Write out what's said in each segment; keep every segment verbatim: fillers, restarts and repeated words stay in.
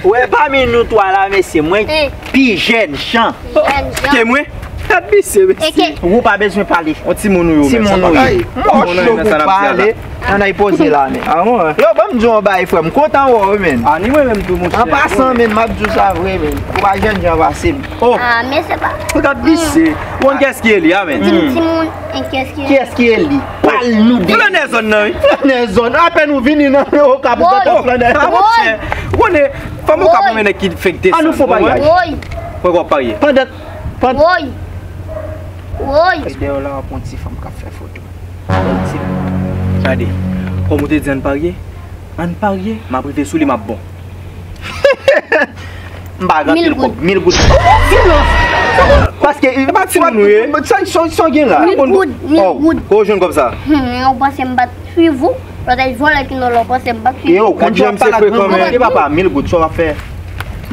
Wè, pami nou twa la, mesye, mwen pi jèn jan. Ke mwen? Gad misye, mesye. Ou pa bezwen pale. On timoun ou ye, timoun ou ye. Mwen cho pou pale. Ann al poze la, men. Yo, ban m di w yon bagay, frè m. Kontan wè w, men. An pasan, men, m ap di w sa vre, men. Ou pa jèn jan pase m. Oh. Ah, men se pa. Gad misye. Ou konn kiyès ki Eli a, men? Di m timoun, en kiyès ki Eli? Kiyès ki Eli? Pale nou de. Flannè zòn nan, wi. Flannè zòn. Apèn ou vini nan Okap ou kontan flannè. Ah, monchè. Ou konnen, fanm Okap ou mennen ki fèk desann. An nou fè yon paryaj. Woy. Mwen w ap parye. Pandan, pandan. Woy. Woy. Dèyè w la w ap wè yon ti fanm k ap fè foto. Gade, kòm ou te di ann parye, ann parye, m ap rive sou li, m ap bon. M pa gen anpil kòb, mil goud. Silans! Paske, e pa timoun ou ye? Sa, sa, sa w gen la? Mil goud, mil goud. Kote w jwenn kòb sa? Hmm, ou panse m pa t swiv ou? Lòt ay vòlè ki nan lò, panse m pa t swiv ou? Yo, konn jan w ap pale ak moun, papa, mil goud, sa w ap fè?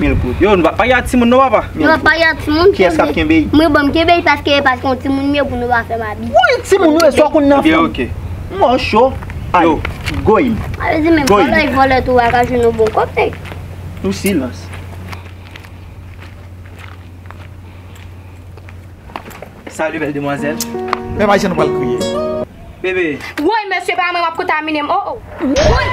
Mil goud. Yo, nou pa pale a timoun non, papa. Nou pa pale a timoun. Kiyès k ap kenbe l? Mwen, ban m kenbe l paske, paske yon timoun m ye pou nou pa fè m abi. Woy, timoun ou ye, sa w konn nan fanm. Ok. Mwen cho. Yo. Goy. A vle di menm vòlè, vòlè tou a ka jwenn yon bon kòb, nèg. Nou silans. Salut, belle demoiselle. Men pa jan nou pral kriye. Bebe. Woy, mesye, pa mwen m ap kontamine m. Oh, oh. Woy!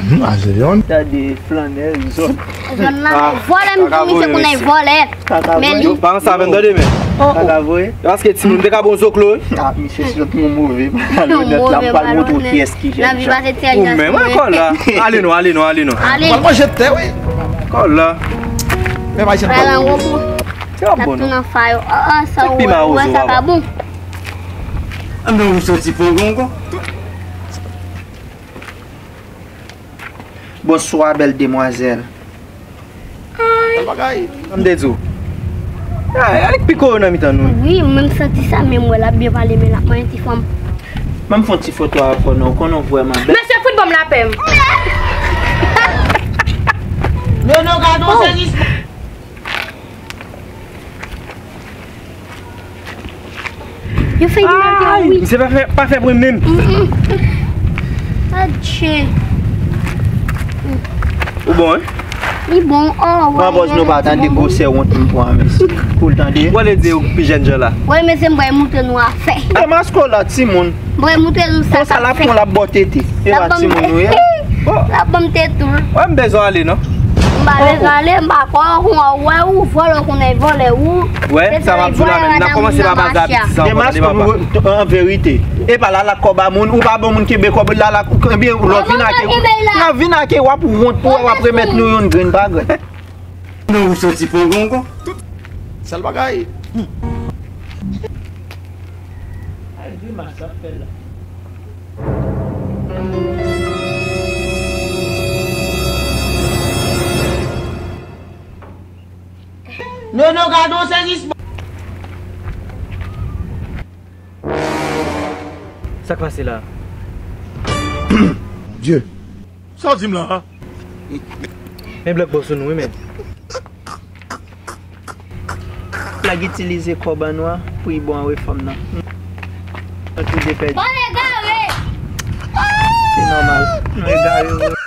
Tande flannè zòn. Zòn nan, vòlè m di misye konnen vòlè. Men li. Pa ansanm avè m tande, men. Kaka voye. Paske timoun te ka bon zoklo, wi. Ah, misye, si zòt nou move, malonèt la, m pral montre w kiyès ki jèn jan. Ou menm, ankò la. Ale non, ale non, ale non. Ale. Mwen manje tè, wi. Ankò la. Men pa jan pral. Se pa bon, non. Sa piman wozo, papa. An nou soti fon gongon. Bonswa, bèl demwazèl. Ay. Sa bagay? Sa m te di w. Ay, annik piko yo nan mitan nou. Wi, mwen m santi sa, men m wè l ap byen pale, men l ap manyen ti fanm. Ban m fè yon ti foto avè w non, ou konnen w vrèman bèl. Mesye, fout ban m lapè m. Nono, gade yon sezisman. Yo fè imaj la, wi. Misye pa fè, pa fè pwen menm. Adje. Ou bon, wi? Li bon, oh, wè. Pran pòz nou pa tande gwosè wont m pran, mesye. Pou l tande. Ou ale di ou pi jèn jan la. Wè, mesye, m pral montre nou afè. Demaske w la, timoun. Mwen montre nou sa. Konsa l ap pran, l ap ba w tete. E pa timoun ou ye. L ap ban m tete tou. Wè, m bezwen ale non. M pa bezwen ale, m pa kwè w, wè ou vòlè, ou konnen vòlè ou. Wè, sa m ap di w la menm, n ap kòmanse pa baz la piti sa ankò, tande papa. An verite. E pa lala kòb a moun, ou pa bon moun kenbe kòb lala, ebyen lè w vin ake, lè w vin ake w ap wont pou w ap remèt nou youn grenn pa grenn. Non, ou soti fon gongon. Sèl bagay. Ay, grimas sa fè la. Nono, gade yon sezisman. Sa k pase la? Dye. Sa w di m la a? Men blòk bò sou nou, wi, men. Nèg itilize kòb an nou a pou y bon anwe fanm nan. Nou tou de pèdi. Bon, egare! Se nòmal. Nou egare, wi.